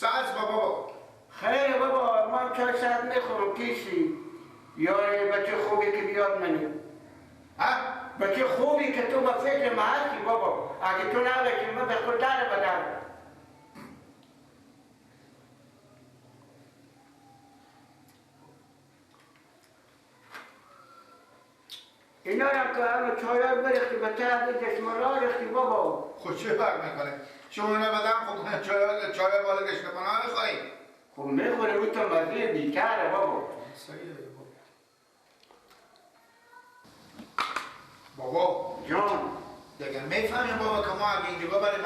ساز بابا. خیر بابا، من چای ساعت میخورم کیسی. یا بچه خوبی که بیاد منی. ها؟ بچه خوبی که تو با فکر ما هستی بابا. اگه تو نباشی من به خود در بدم. اینا رو که همه چای رو بریختی به ته دشمن را ریختی بابا. خب چه فرق میکنه؟ شما اینا بدم خب چای بالا دشمن ها میخوایی؟ خب میخوره اون تا مزه بیتره بابا. بابا جان دیگه میفهمیم بابا که ما اگه اینجا بریم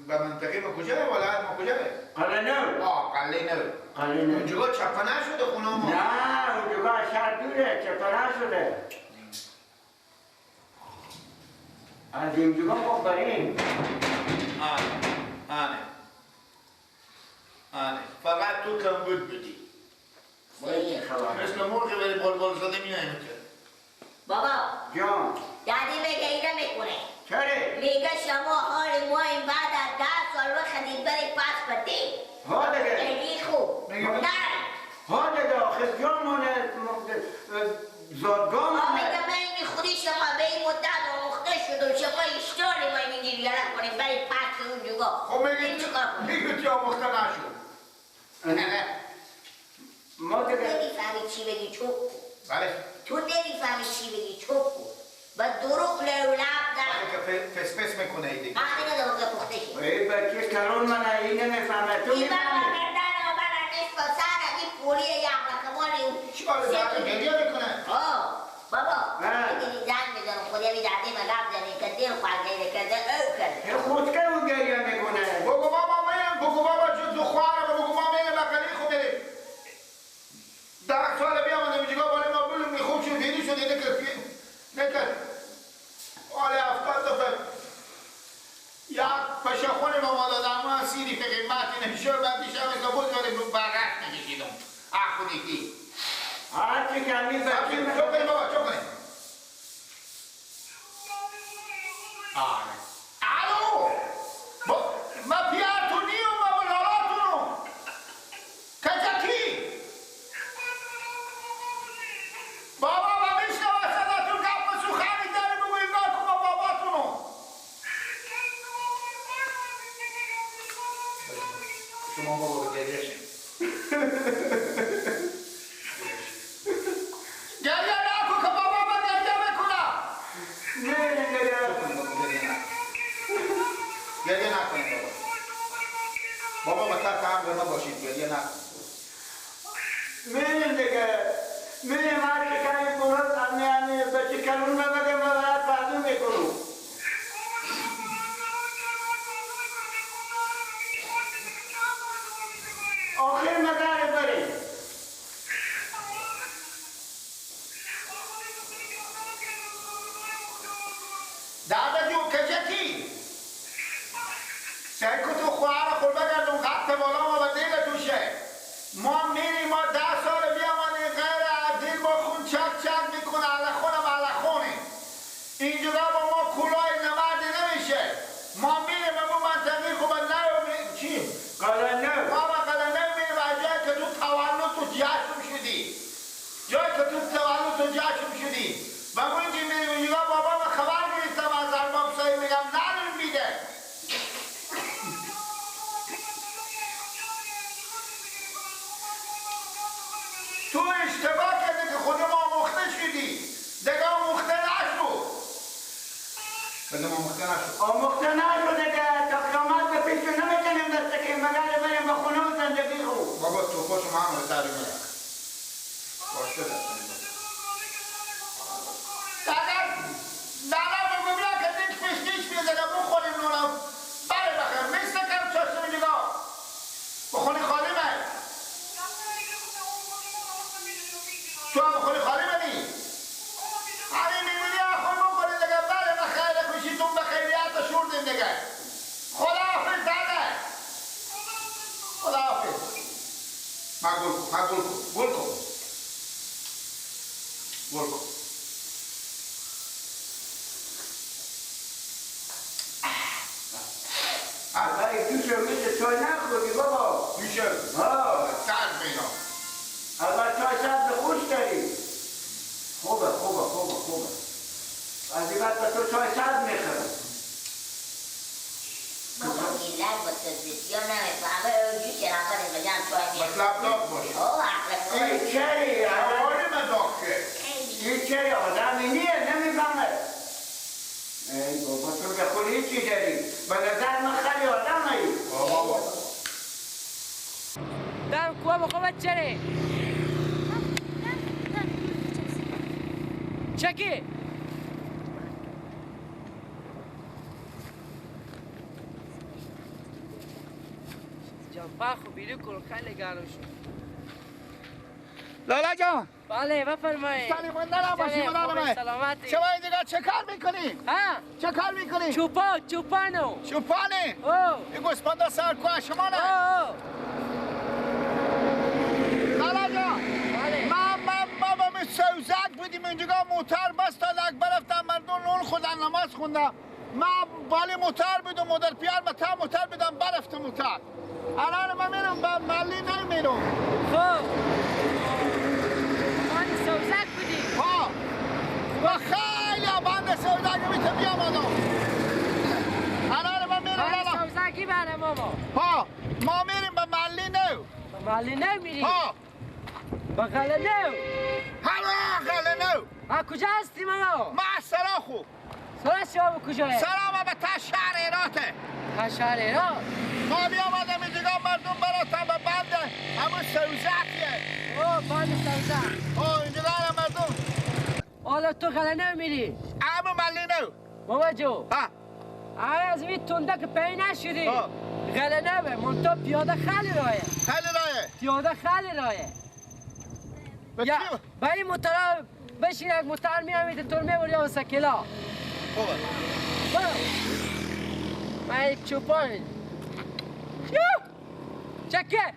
به منطقه ما کجا ولایت ما کجا؟ قلعه نو. آه قلعه نو. قلعه نو. اونجا چپه نشده خونه ما. نه اونجا شهر دوره چپه نشده. از اینجا ما بریم. آنه آنه آنه فقط تو کم بود بدی. مثل مرغ بری بلبل زده میاییم که. بابا جان دادی میگه اینه میکنه. چرا؟ میگه شما حال ما این بعد از 10 سال وقتی بری پس بدی. ها دیگه. خیلی خوب. نه. ها دیگه آخه جان زادگاه من. میگه من این خودی شما به این مدت آموخته شد و شما اشتاری ما این گریه کنیم بری پس اون جوگا. خب میگه میگه چی آموخته نشد. نه. ما دیگه نمیفهمی چی بگی چوب. بله. تو نمیفهمی چی بگی چوب و دروغ لولب در که فس فس میکنه ای دیگه. وقتی که دروغ پخته شد. ای بچه کلون من این نمیفهمه تو میفهمی. این بابا من نیست با سر این پولی یخ کمانی. چی کار داره گریه میکنه؟ آه بابا میگی زنگ میزنم خودی میدادی من گپ زنی که دل خواهی کرده او کرده. خود که اون گریه میکنه. بگو بابا من بگو بابا جو دو خواره بگو ما میرم بغلی خود بریم. 10 سال بیام میگه بالا ما بولم میخوب شد دیدی شد اینه که نکرد. آله 70 دفعه یک پشه خونه ما دادم ما سیری که قیمتی نمیشه بعدیش هم از بود ولی برق میکشیدم اخونیکی هرچی که همی بچه چو کنیم بابا چو کنیم آره الو ما پیارتونیم ما لالاتونم کجاکی بابا ما میشنوه صداتون گپ سخنی داری بگو انگار کن با باباتونو شما بابا گریه شد گریه نکن که بابا من گریه میکنم. نه نه گریه نکن گریه نکنیم بابا. بابا به طرف هم ما باشید گریه نکن. میریم دیگه میریم هر چه کنیم برد همه همه بچه کلون نبگه ما باید بعدو میکنم. آخر مدار بریم. دادا جو کجکی سعی کن تو خواهر خود بگردون خط بالا ما به دل توشه. ما میریم ما 10 سال بیامانیم غیر از دل با خون چک چک میکنه علی خونم علی خونه. اینجا با ما کلاه نمردی نمیشه. ما میریم اون منطقه خوب نه چی؟ قلعه ما با قلعه میریم از جایی که تو تولد تو جشن شدی. جایی که تو تولد تو جشن شدی. و ما اینجا میریم اینجا بابا ما خبر گرفتم از ارباب صاحب میگم نرم میده. تو اشتباه کردی که خود ما آموخته شدی. دیگه آموخته نشو. دیگه آموخته نشو. آموخته نشو دیگه تا قیامت به پیش نمیتونیم دست که مگر بریم به خونه و زندگی خوب. بابا تو خوش ما هم رو تریم میدم. باشه دستم. دادا دادا بگو بیا که دیگه فشتیش میده دیگه بخوریم نونم. بله بخیر مثل کم چاشم دیگه. بخونی خالی من. تو هم بخوری خالی منی؟ همین میبینی خود بخوری دیگه. بله بخیر خوشیتون به خیریت شوردیم دیگه. خداحافظ داده. خداحافظ. ما گل کن ما گل کن گل کن گل کن. آقای تو شو میشه چای نخوری بابا. میشه. ها سرد مینا. اول چای سرد خوش داری. خوبه خوبه خوبه خوبه. از این بعد به تو چای سرد میخورم. بابا ملت با تزدیا نمیفهمه جوش رفتن بجام چای میخورم. مطلب داغ باشه. اوه عقل این چری آره من داغ که. این چری آدمی نیه نمیفهمه. ای بابا تو که خود هیچی داری. به نظر من خیلی آدمی. بابا دم کوه بخوا بچره. چکی جنبه خو بیرو کن خیلی گرم شد. لالا جان. بله بفرمایید. سلام لالا باشی لالا. سلامتی. شما این دیگه چه کار میکنی؟ ها؟ چه کار میکنی؟ چوپان چوپانو. چوپانه؟ او. این گوسفندا سر کوه شما نه؟ او. لالا جان. بله. ما با سوزک بودیم اینجا موتر بست تا اکبر رفتم مردم نون خوردن نماز خوندم. ما بالی موتر بودم مادر پیار ما تا موتر بودم برفتم موتر. الان من میرم به ملی نمیرم. خب. ما سوزک بودیم. ها. و خیلی بند سوزک میتم بیام آدم. الان من میرم لالا. سوزکی بله ماما. ها. ما میریم به ملی نو. به ملی نو میریم. ها. به غله نو. هلا غله نو. ها کجا هستی ماما؟ ما سراخو. سرا شما کجایه؟ سرا به تا شهر ایراته. تا شهر ایرات. ما بیامدم اینجا مردم براتم به بند همون سوزکیه. اوه بند سوزک. اوه اینجا مردم. حالا تو غله نو میری؟ همون ملی نو. بابا جو. ها. آره از این تنده که پی نشدی. غله نوه منتها پیاده خیلی راهه. خیلی راهه. پیاده خیلی راهه. یا با این موتورا بشین یک موتور میامید تو میبری یا سکیلا. خوبه. برو. من یک چوپان. چکه.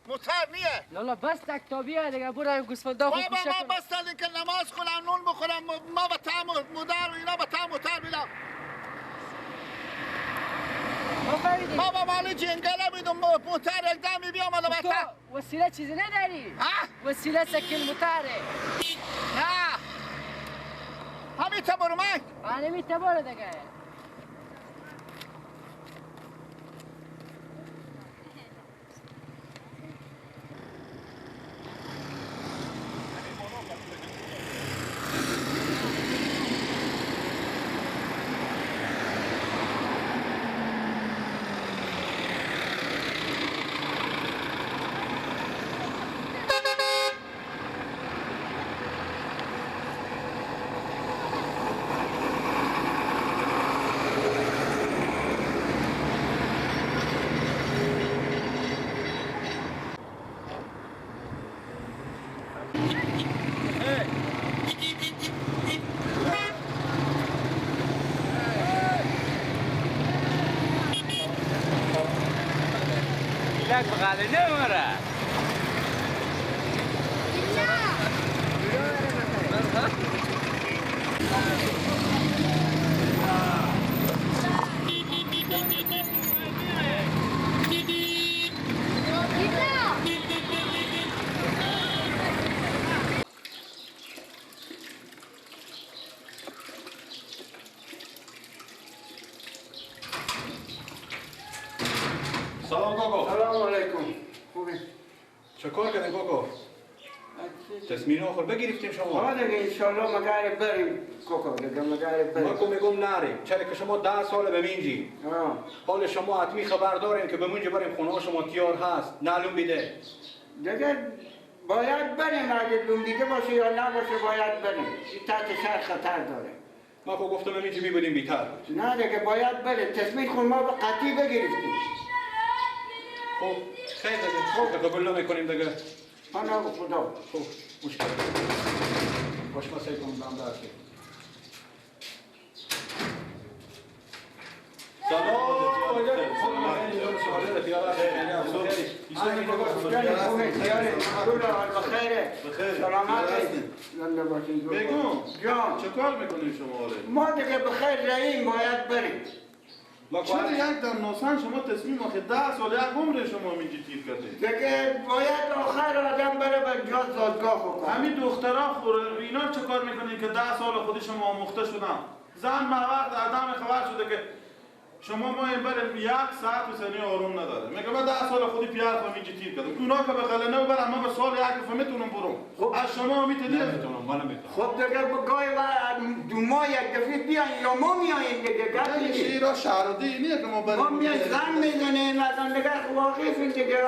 موتر نیه. لالا بس تکتابیه دیگه برو گوسفندا خو بابا ما بس که نماز خونم نون بخورم ما به طعم مادر و اینا به طعم موتر میدم. ما با مال جنگل میدم موتر یک دم بیام حالا تو وسیله چیزی نداری؟ ها؟ وسیله سکل موتره. نه. همین تا برو من. همین تا برو دیگه. سلام کاکا. سلام علیکم. خوبی؟ چه کار کردین کاکا؟ تصمیم آخر بگرفتیم شما. ها دیگه انشالله مگر بریم کاکا دیگه مگر بریم. ما کو میگم نریم. چرا که شما 10 سال به منجی. حال شما حتمی خبر داریم که به منجی بریم خونه شما تیار هست. نعلوم بیده. دیگه باید بریم اگه لومبیده باشه یا نباشه باید بریم. این تحت شهر خطر داره. ما خب گفتم اینجا میبودیم بیتر. نه دیگه باید بره. تصمیم خون ما به قطعی بگرفتیم. خب خیلی دیگه. خب قبول نمی‌کنیم دیگه. پناه به خدا. خب مشکل. باش ما سعی کنم دم درک. سلام بگو جان چه کار میکنی شما؟ ما دیگه بخیر راییم باید بریم. چرا یک دم نوسان شما تصمیم آخه 10 سال یک عمر شما میگی تیر کردید دیگه باید آخر آدم بره به جا زادگاه بکنه. همین دخترها خور اینا چه کار میکنین که 10 سال خود شما آموخته شدن؟ زن ما وقت آدم خبر شده که شما ما این برم یک ساعت و ثانیه آروم نداره. میگه من 10 سال خودی پیار خو میگی تیر کردم. اونا که به غله نه برم من به سال یک فهمتونم برم. خب از شما میتونید نمیتونم من نمیتونم. خب دیگه گاهی و دو ماه یک دفعه بیاین یا ما میاییم دیگه. گفت شیرا شهردی اینه که ما بریم. ما میایم زن میزنیم از آن دیگه واقعی دیگه.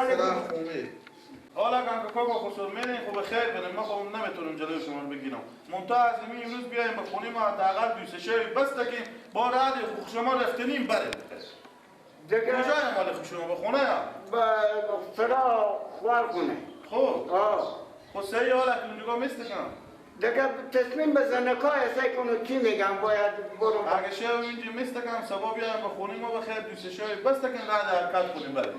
حالا که کاکا خسرو میرین خب خیر بریم. ما خب نمیتونم جلوی شما رو بگیرم. منتها از این امروز بیایم به خونه ما حداقل دو سه شب بس که با رد خو شما رفتنیم بره. دیگه کجای مال خو شما به خونه یا؟ به سرا خوار خونه. خب خب سه حالا که اونجا میستکم. دیگه تصمیم بزنه که سعی کنو چی میگم باید برم. اگه شب اینجا میستکم صبح بیایم به خونه ما بخیر دو سه شب بس که رد حرکت کنیم بره.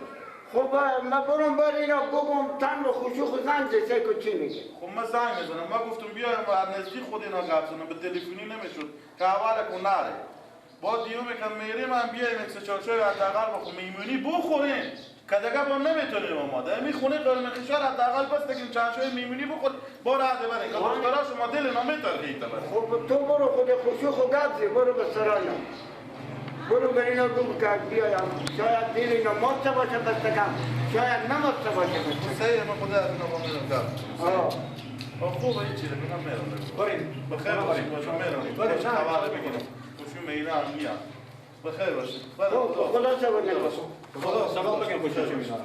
خب من برم بر اینا بگم تن رو خوشو خو زنگ زده که چی میگه. خب من زنگ میزنم. من گفتم بیایم و نزدیک خود اینا گپ زنم به تلفنی نمیشد که اول کن نره. با دیو میگم میریم هم بیایم یک سه چهار شب حداقل بخو میمونی بخوریم که دیگه با نمیتونیم ما در می خونه قرمه خشار حداقل بس دیگه چند شب میمونی بخور با رد بریم که دخترا شما دل اینا میترکید بره. خب تو برو خود خوشو خو گپ زی برو به سراینا. برو بر اینا بگو که بیایم شاید دل اینا ماست باشه بستکم شاید نماسته باشه بستکم. سه من خدا از اینا با میرم گپ. خوبه این چیزه میگم میرم. بریم بخیر باشید باشم میرم. بریم خبر بگیرم. خوشو مینا هم میام. بخیر باشید. خدا سلام. خدا سلام بگیم خوشو مینا.